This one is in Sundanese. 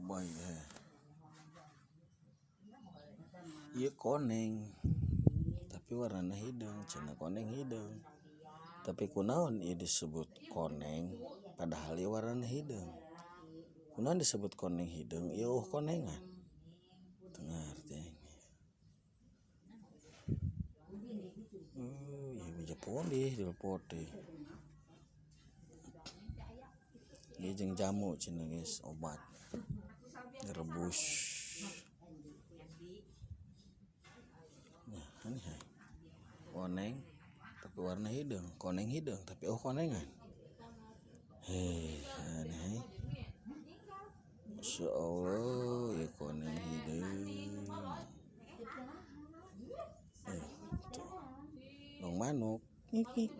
Loba ieu. Ieu koneng tapi warnana hideung cenah koneng hideung. Tapi kunaon ieu disebut koneng padahal ieu warnana hideung. Kunaon disebut koneng hideung ieu eueuh konengan. Teu ngarti aing. Ieu meja pondih dilepot deui. Ieu jeung jamu cenah geus obat direbus. Nah aneh hai. Koneng tapi warna hideung, koneng hideung tapi eueuh konengan. Heh aneh hai. Masya Allah ieu koneng hideung. Tuh. Dong manuk ngik ngik.